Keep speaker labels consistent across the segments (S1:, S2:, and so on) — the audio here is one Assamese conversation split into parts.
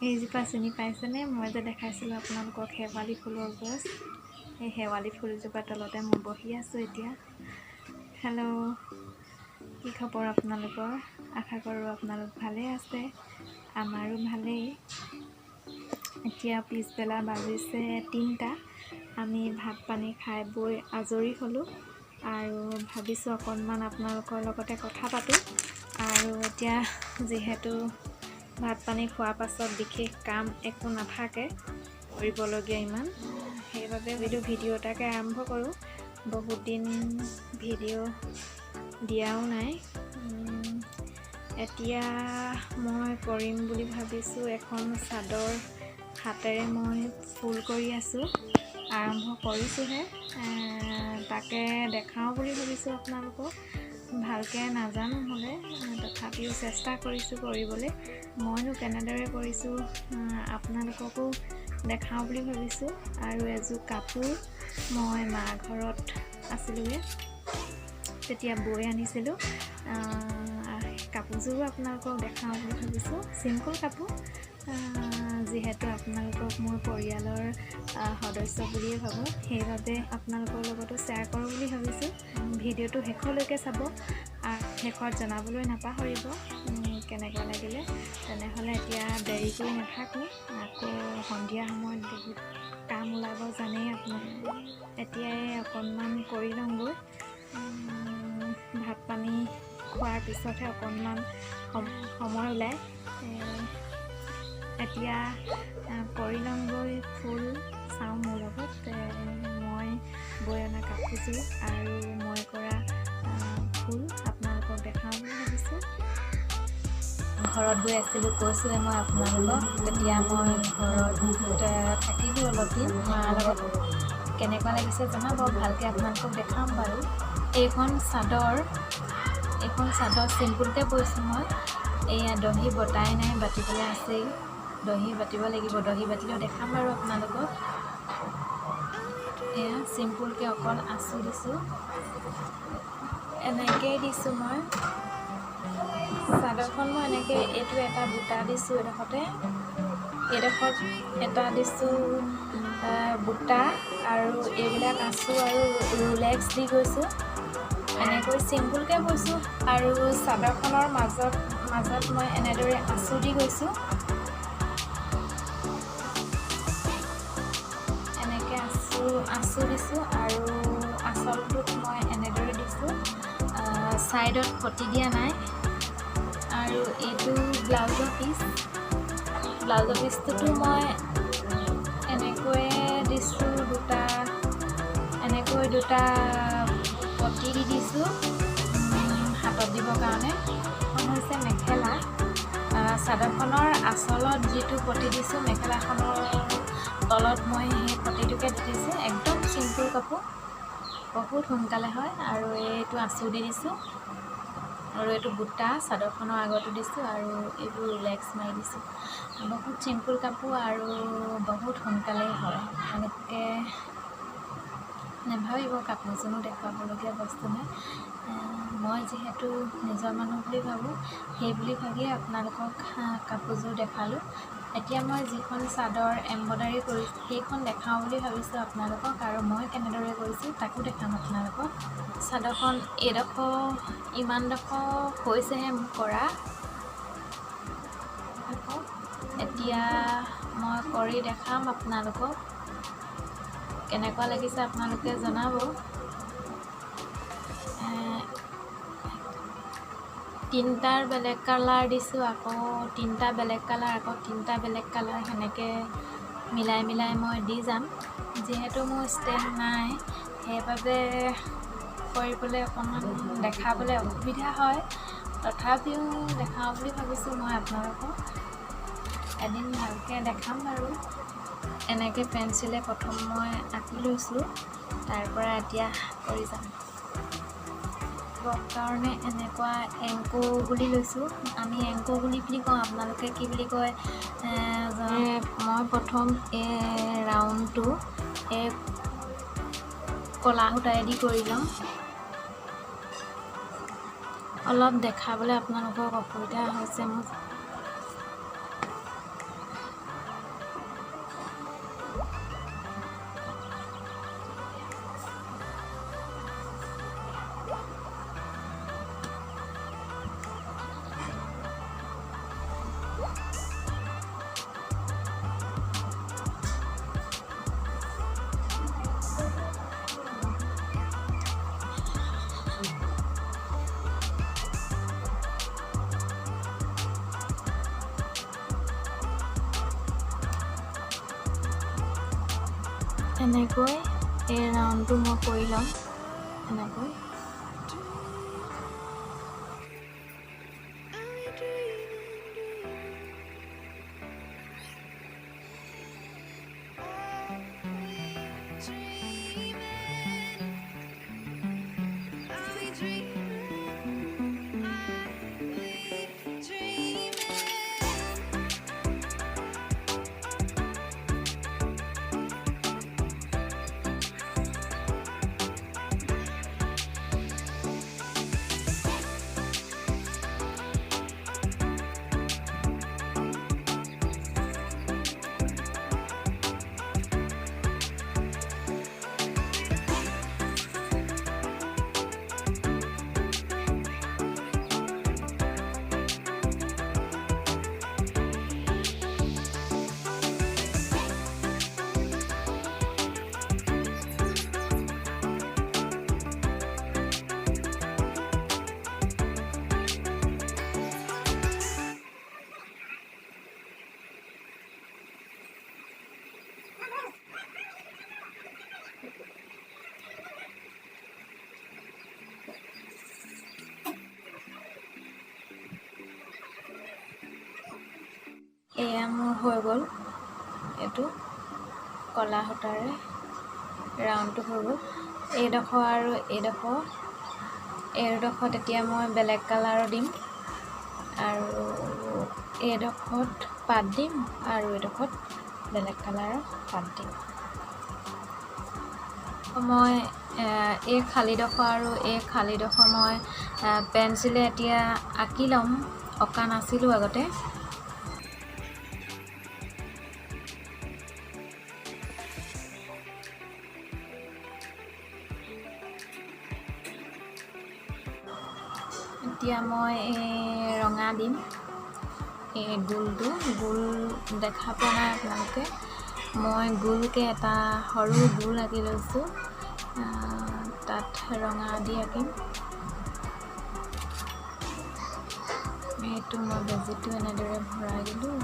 S1: এইজোপা চিনি পাইছেনে? মই যে দেখাইছিলোঁ আপোনালোকক শেৱালি ফুলৰ গছ, সেই শেৱালি ফুলজোপাৰ তলতে মই বহি আছোঁ এতিয়া। হেল্ল', কি খবৰ আপোনালোকৰ? আশা কৰোঁ আপোনালোক ভালেই আছে, আমাৰো ভালেই। এতিয়া পিছবেলা বাজিছে 3টা। আমি ভাত পানী খাই বৈ আজৰি হ'লোঁ আৰু ভাবিছোঁ অকণমান আপোনালোকৰ লগতে কথা পাতোঁ। আৰু এতিয়া যিহেতু ভাত পানী খোৱাৰ পাছত বিশেষ কাম একো নাথাকে কৰিবলগীয়া ইমান, সেইবাবে ভাবিলোঁ ভিডিঅ' এটাকে আৰম্ভ কৰোঁ। বহুত দিন ভিডিঅ' দিয়াও নাই। এতিয়া মই কৰিম বুলি ভাবিছোঁ এখন চাদৰ, হাতেৰে মই ফুল কৰি আছোঁ, আৰম্ভ কৰিছোঁহে, তাকে দেখাওঁ বুলি ভাবিছোঁ আপোনালোকক। ভালকৈ নাজানো হ'লে তথাপিও চেষ্টা কৰিছোঁ কৰিবলৈ। মইনো কেনেদৰে কৰিছোঁ আপোনালোককো দেখাওঁ বুলি ভাবিছোঁ। আৰু এযোৰ কাপোৰ মই মা ঘৰত আছিলোঁগৈ তেতিয়া বৈ আনিছিলোঁ, কাপোৰযোৰো আপোনালোকক দেখাওঁ বুলি ভাবিছোঁ। চিম্পল কাপোৰ, যিহেতু আপোনালোকক মোৰ পৰিয়ালৰ সদস্য বুলিয়ে ভাবোঁ, সেইবাবে আপোনালোকৰ লগতো শ্বেয়াৰ কৰোঁ বুলি ভাবিছোঁ। ভিডিঅ'টো শেষলৈকে চাব আৰু শেষত জনাবলৈ নাপাহৰিব কেনেকুৱা লাগিলে। তেনেহ'লে এতিয়া দেৰি কৰি নাথাকোঁ, আকৌ সন্ধিয়া সময়ত বহুত কাম ওলাব জানেই আপোনালোকে। এতিয়াই অকণমান কৰি লওঁগৈ, ভাত পানী খোৱাৰ পিছতহে অকণমান সময় ওলায়। এতিয়া কৰি লওঁগৈ ফুল, চাওঁ মোৰ লগত মই বৈ অনা কাপোৰযোৰ আৰু মই কৰা ফুল আপোনালোকক দেখাওঁ বুলি ভাবিছোঁ। ঘৰত গৈ আছিলোঁ, কৈছোঁৱে মই আপোনালোকক, তেতিয়া মই ঘৰত থাকিলোঁ অলপ দিন মাৰ লগত। কেনেকুৱা লাগিছে জনাব, ভালকৈ আপোনালোকক দেখাম বাৰু। এইখন চাদৰ, এইখন চাদৰ চিম্পুলকৈ বৈছোঁ মই। এয়া দহি বটাই নাই, বাতিবলৈ আছেই, দহি বাতিব লাগিব, দহি বাতিলেও দেখাম বাৰু আপোনালোকক। এয়া চিম্পুলকৈ অকল আঁচু দিছোঁ, এনেকৈয়ে দিছোঁ মই চাদৰখন। মই এনেকৈ এইটো এটা বুটা দিছোঁ এইডোখৰতে, এইডোখৰত এটা দিছোঁ বুটা, আৰু এইবিলাক আঁচু আৰু ৰোলেক্স দি গৈছোঁ। এনেকৈ চিম্পুলকৈ বৈছোঁ। আৰু চাদৰখনৰ মাজত মাজত মই এনেদৰে আঁচু দি গৈছোঁ, এনেকৈ আঁচু আঁচু দিছোঁ। আৰু আঁচলটোত মই এনেদৰে দিছোঁ, ছাইডত পতি দিয়া নাই। আৰু এইটো ব্লাউজৰ পিচ, ব্লাউজৰ পিচটোতো মই এনেকৈয়ে দিছোঁ, দুটা এনেকৈ দুটা পতি দি দিছোঁ হাতত দিবৰ কাৰণে। এখন হৈছে মেখেলা, চাদৰখনৰ আঁচলত যিটো পতি দিছোঁ, মেখেলাখনৰ তলত মই সেই পতিটোকে দি দিছোঁ। একদম চিম্পুল কাপোৰ, বহুত সোনকালে হয়। আৰু এইটো আঁচু দি দিছোঁ, আৰু এইটো বুটা চাদৰখনৰ আগতো দিছোঁ, আৰু এইবোৰ ৰিলেক্স মাৰি দিছোঁ। বহুত চিম্পুল কাপোৰ আৰু বহুত সোনকালেই হয়। আপোনালোকে নাভাবিব কাপোৰযোৰো দেখুৱাবলগীয়া বস্তু নাই। মই যিহেতু নিজৰ মানুহ বুলি ভাবোঁ, সেই বুলি ভাবিয়ে আপোনালোকক কাপোৰযোৰ দেখালোঁ। এতিয়া মই যিখন চাদৰ এম্ব্ৰইডাৰী কৰিছোঁ সেইখন দেখাওঁ বুলি ভাবিছোঁ আপোনালোকক, আৰু মই কেনেদৰে কৰিছোঁ তাকো দেখাম আপোনালোকক। চাদৰখন এইডোখৰ ইমানডোখৰ হৈছেহে মোৰ কৰা। এতিয়া মই কৰি দেখাম আপোনালোকক, কেনেকুৱা লাগিছে আপোনালোকে জনাব। তিনিটাৰ বেলেগ কালাৰ দিছোঁ, আকৌ তিনিটা বেলেগ কালাৰ, আকৌ তিনিটা বেলেগ কালাৰ, সেনেকৈ মিলাই মিলাই মই দি যাম। যিহেতু মোৰ ষ্টেণ্ড নাই, সেইবাবে কৰিবলৈ অকণমান দেখাবলৈ অসুবিধা হয়, তথাপিও দেখাওঁ বুলি ভাবিছোঁ মই আপোনালোকক। এদিন ভালকৈ দেখাম বাৰু। এনেকৈ পেঞ্চিলে প্ৰথম মই আঁকি লৈছোঁ, তাৰপৰা এতিয়া কৰি যাম। কাৰণে এনেকুৱা এংকো গুলি লৈছোঁ, আমি এংকো গুলি বুলি কওঁ, আপোনালোকে কি বুলি কয়। মই প্ৰথম এই ৰাউণ্ডটো এই ক'লা সূতাইদি কৰি ল'ম। অলপ দেখাবলৈ আপোনালোকক অসুবিধা হৈছে মোৰ। এনেকৈ এই ৰাউণ্ডটো মই কৰি ল'ম এনেকৈ। এয়া মোৰ হৈ গ'ল, এইটো কলা সূতাৰে ৰাউণ্ডটো হৈ গ'ল। এইডোখৰ আৰু এইডোখৰত এতিয়া মই বেলেগ কালাৰৰ দিম আৰু এইডোখৰত পাত দিম আৰু এইডোখৰত বেলেগ কালাৰৰ পাত দিম। মই এই খালীডোখৰ আৰু এই খালীডোখৰ মই পেঞ্চিলে এতিয়া আঁকি ল'ম, অঁকা নাছিলোঁ আগতে। এতিয়া মই এই ৰঙা দিম, এই গোলটো, গোল দেখা পোৱা নাই আপোনালোকে, মই গোলকৈ এটা সৰু গোল আঁকি লৈছোঁ, তাত ৰঙা দি আঁকিম। এইটো মই বেজীটো এনেদৰে ভৰাই দিলোঁ,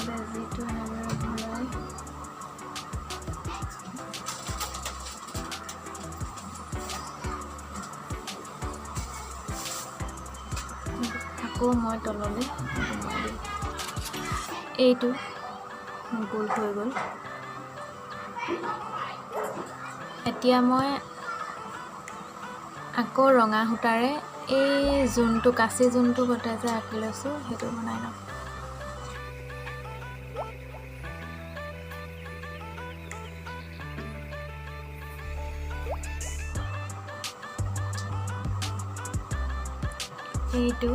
S1: বেজীটো এনেদৰে ভৰাই আকৌ মই তললৈ সোমোৱাই দিম। এইটো গোল হৈ গ'ল। এতিয়া মই আকৌ ৰঙা সূতাৰে এই যোনটো কাঁচি যোনটো গোটেই যে আঁকি লৈছোঁ সেইটো বনাই ল'ম। এইটো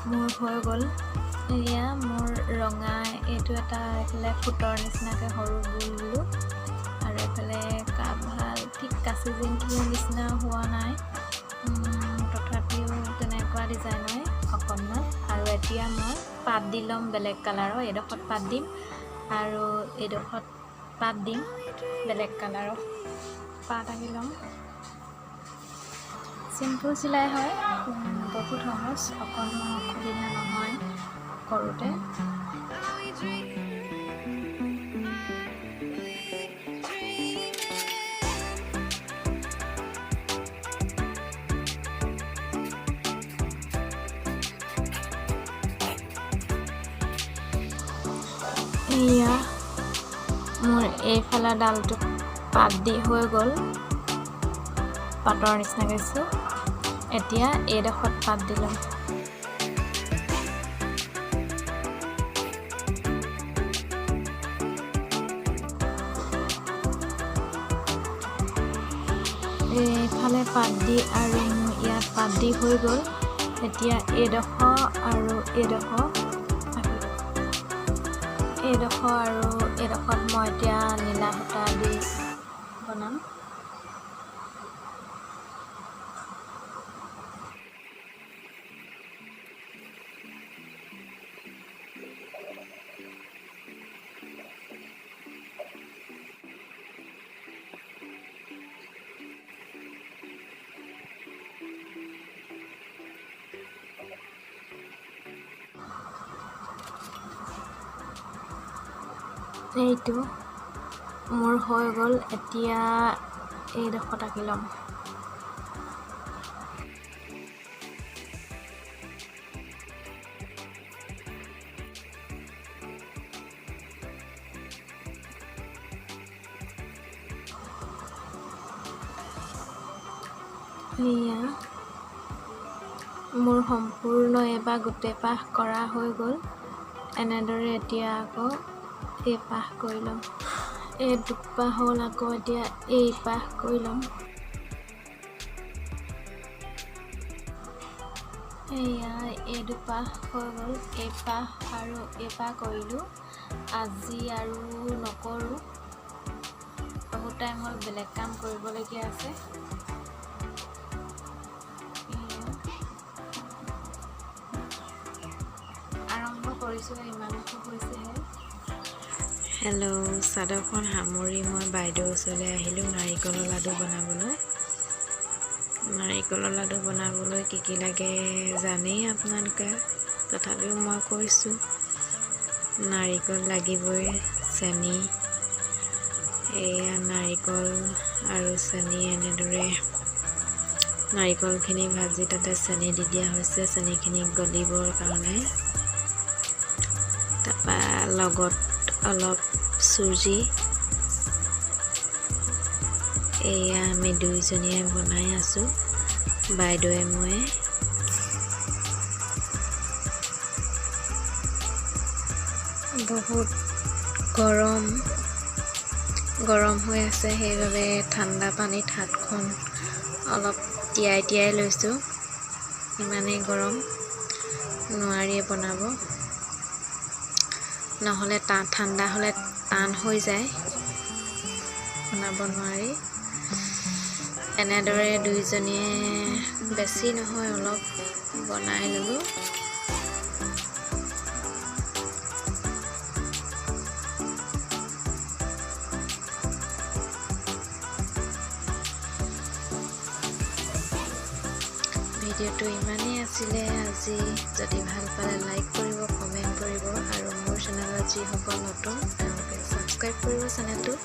S1: মোৰ হৈ গ'ল। এয়া মোৰ ৰঙা এইটো এটা এইফালে ফুটৰ নিচিনাকৈ সৰু গোল দিলোঁ আৰু এইফালে ভাল ঠিক কাঁচি জিনটোৰ নিচিনা হোৱা নাই, তথাপিও তেনেকুৱা ডিজাইনৰে অকণমান। আৰু এতিয়া মই পাত দি ল'ম বেলেগ কালাৰৰ, এইডোখৰত পাত দিম আৰু এইডোখৰত পাত দিম বেলেগ কালাৰৰ পাত আঁকি ল'ম। চিম্পুল চিলাই হয়, বহুত সহজ, অকণো অসুবিধা নহয় কৰোঁতে। এয়া মোৰ এইফালৰ ডালটোত পাত দি হৈ গ'ল, পাতৰ নিচিনা গৈছোঁ। এতিয়া এইডোখৰত পাত দি ল'ম। এইফালে পাত দি আৰু মোৰ ইয়াত পাত দি হৈ গ'ল। এতিয়া এইডোখৰ আৰু এইডোখৰ এইডোখৰ আৰু এইডোখৰত মই এতিয়া নীলা সূতা দি বনাম। এইটো মোৰ হৈ গ'ল। এতিয়া এইডোখৰত আঁকি ল'ম। এয়া মোৰ সম্পূৰ্ণ এইবাৰ গোটেই পাহ কৰা হৈ গ'ল। এনেদৰে এতিয়া আকৌ এই পাহ কৰি ল'ম। এই দুপাহ হ'ল, আকৌ এতিয়া এই পাহ কৰি ল'ম। এয়া এই দুপাহ হৈ গ'ল। এই পাহ আৰু এই পাহ কৰিলোঁ, আজি আৰু নকৰোঁ। বহুত টাইম হ'ল, বেলেগ কাম কৰিবলগীয়া আছে। আৰম্ভ কৰিছোঁ, ইমানটো হৈছেহে।
S2: হেল্ল', চাদৰখন সামৰি মই বাইদেউৰ ওচৰলৈ আহিলোঁ নাৰিকলৰ লাডু বনাবলৈ। নাৰিকলৰ লাডু বনাবলৈ কি কি লাগে জানেই আপোনালোকে, তথাপিও মই কৈছোঁ। নাৰিকল লাগিবই, চেনি, এয়া নাৰিকল আৰু চেনি। এনেদৰে নাৰিকলখিনি ভাজি তাতে চেনি দি দিয়া হৈছে, চেনিখিনি গলিবৰ কাৰণে। তাৰপৰা লগত অলপ চুজি। এয়া আমি দুইজনীয়ে বনাই আছোঁ, বাইদেৱে মই। বহুত গৰম গৰম হৈ আছে, সেইবাবে ঠাণ্ডা পানীত হাতখন অলপ তিয়াই তিয়াই লৈছোঁ। ইমানেই গৰম, নোৱাৰিয়ে বনাব। নহ'লে ঠাণ্ডা হ'লে টান হৈ যায়, বনাব নোৱাৰি। এনেদৰে দুইজনীয়ে বেছি নহয়, অলপ বনাই ল'লোঁ। ভিডিঅ'টো ইমানেই আছিলে আজি। যদি ভাল পালে লাইক কৰিব, কমেণ্ট কৰিব আৰু মোৰ চেনেলত যিসকল নতুন, তেওঁলোকে ছাবস্ক্ৰাইব কৰিব চেনেলটো।